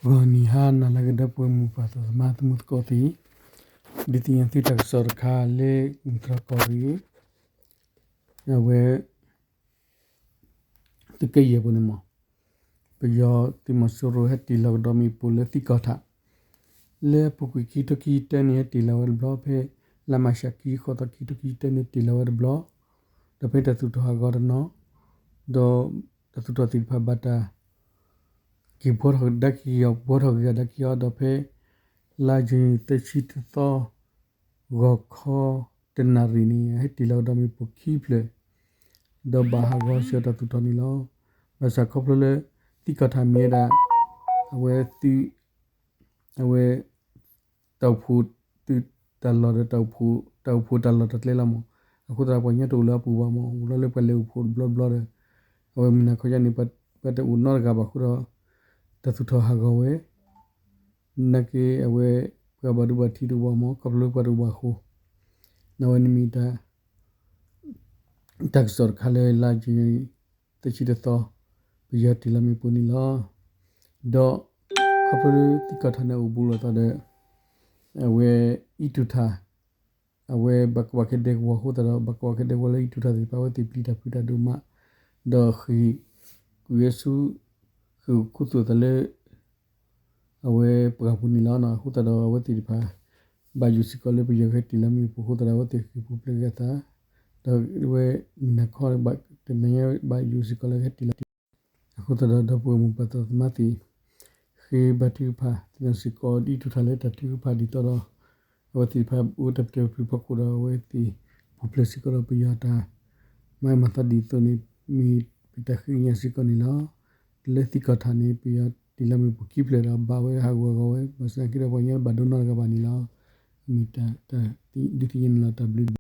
ဂီၤနံၤဟါနၤလၢအဂ့ၤ ဒီပုၢ်ဝဲၢ်မိၢ်ပၢ်သးသမါ သမူသကိးသ့ၣ်, ဒုးသ့ၣ်ညါသုတၢ်ကစီၣ်တခါလၢ မုၢ်တြီၢ်ကီၢ်ရ့ၣ် အဝဲ သုးက့ယဲၢ်ပူၤန့ၣ်မး, ပယီၤသုးမီၤစိရိၤဟဲတ့ၢ်လီၤကဒီးမ့ၣ်ပိၢ်လၢသံကီၢ်ထး လၢအပူၤကွံာ်ခံကထိခံဆံတၢန့ၣ် ဟဲတ့ၢ်လီၤဝဲတဘျီ ဖဲလါမၢ်ၡးခံ ဃိးသီ ခံကထိခံဆံတၢန့ၣ် တ့ၢ်လီၤဝဲတဘျီ, ဒီးဖဲတၢ်သူၣ်ထီၣ်ဟးဂီၤတနီၤ, ဒီးတၢ်သူၣ်ထီၣ်သ့ၣ်တဖၣ်ဘၣ်တၢ် က့ၤဘှီထီၣ်ကဒါက့ၤအီၤ ဘှီထီၣ်က့ၤကဒါက့ၤအီၤ ဒီးဖဲ လါယနူၤအံၤ သၢဆံတသီ ဂီၤခီ တနၣ်ရံၣ်န့ၣ် ဟဲတ့ၢ်လီၤကဒီးမ့ၣ်ပိၢ်ခံဖျၢၣ်, ဒီးဘၣ်ဟးဂီၤစ့ၢ်ကီးတၢ်သူၣ်ထီၣ်န့ၣ်လီၤ. ဘၣ်ဆၣ်ခီဖျိလၢ သံကီၢ်ထးမ့ၢ်ဝဲဒၣ် အဝဲသုး အဝဲ တၢ်အိၣ်ဖှိၣ် သုးတၢ်လီၢ်ဒီးတၢ်အိၣ်ဖှိၣ် တၢ်အိၣ်ဖှိၣ်တၢ်လီၢ်တၢ်ကျဲလီၤမး, အဃိသတးပှၤကညီတအိၣ်လၢအပူၤဘၣ်မး, အိၣ်လီၤလၢပှၤလဲၤအိၣ်ဖှိၣ်တဘျီဘျီဒီး အဝဲမုၢ်နၤခီယါန့ၣ် ပှၤတအိၣ်နီတဂၤဘၣ်အဃိဒီး တၢ်သူၣ်ထီၣ်ဟးဂီၤဝဲ နာ်က့အဝဲ ပှၤဘၣ်ဒိဘၣ်ထံးတအိၣ်ဘၣ်မး ခီဖျိလၢပှၤတအိၣ်ဘၣ်အဃိ, နဝဲန့ၣ်မ့ၢ်တၢ် တၢ်ကစီၣ်တခါလၢလါယနူၤအံၤ သၢဆံတသီ ပယီၤတ့ၢ်လီၤမ့ၣ်ပိၢ်န့ၣ်လီၤ. ဒီးခီဖျိလၢသံကီၢ်ထးန့ၣ်အိၣ်ဘူးလိာ်သးဒီး အဝဲအံၣ်ထူၣ်ထၣ် အဝဲဘၣ်ကဘၣ်ခဲဒဲကဝီၤအဃိသတးဒီး ဘၣ်ကဘၣ်ခဲဒဲကဝီၤလၢအံၣ်ထူၣ်ထၣ်သ့ၣ်တဖၣ် အဝဲသ့ၣ်ပျံၤတၢ်ဖုးတၢ်ဒိၣ်မး, ဒီးဃ့ၢ်ကွံာ်ဝဲဆူ ဃ့ၢ်ခူသူၣ်အသးလၢ အဝဲပှၢ်ပူၤန့ၣ်လီၤ. အဃိသတးဒီးအဝဲသ့ၣ်တဖၣ် ဘၣ်ယိၣ်စ့ၢ်ကီးလၢပယီၤကဟဲတ့ၢ်လီၤမ့ၣ်ပိၢ်အဃိသတးဒီး အဝဲသ့ၣ်ဃ့ၢ်ပူၤဖျဲးက့ၤအသး, ဒီးဝဲမုၢ်နၤခီ တနံၤညါဘၣ်ယိၣ်စ့ၢ်ကီးလၢကဟဲတ့ၢ်လီၤ အဃိသတးဒီး ဒီပုၢ်ဝဲၢ်မိၢ်ပၢ်သးသမါသ့ၣ် ဃ့ဘါထုကဖၣ်သ့ၣ်နီၣ်စ့ၢ်ကီး ဒ်အံၣ်ထူၣ်ထၣ်လၢတၢ်ထုကဖၣ်ဒ်သိးဒီး အဝဲသ့ၣ်တဖၣ်အိၣ်တၢ်ပတဲပဖုဖီခိၣ်ဒီး အဝဲသ့ၣ်ပူၤဖျဲးစ့ၢ်ကီးဒီးပယီၤတၢ်မၤမၤသးဒ်သိးန့ၣ် မ့ၢ်ပတၢ်ဃ့ကညးစ့ၢ်ကီးန့ၣ်လီၤ. လၢသံကီၢ်ထးန့ၣ် ပယီၤတ့ၢ်လီၤမ့ၣ်ပိၢ်ခံဖျၢၣ်ဒီး ဘၣ်ဝဲဟးဂူာ်ဟးဂီၤဝဲ ဘၣ်ဆၣ်သနာ်က့ဒီးပှၤကညီဘၣ်ဒိနီတဂၤဘၣ်န့ၣ်လီၤ. မ့ၢ်တၢ်ဒုးသ့ၣ်ညါန့ၣ်လီၤ. တၢ်ဘျုး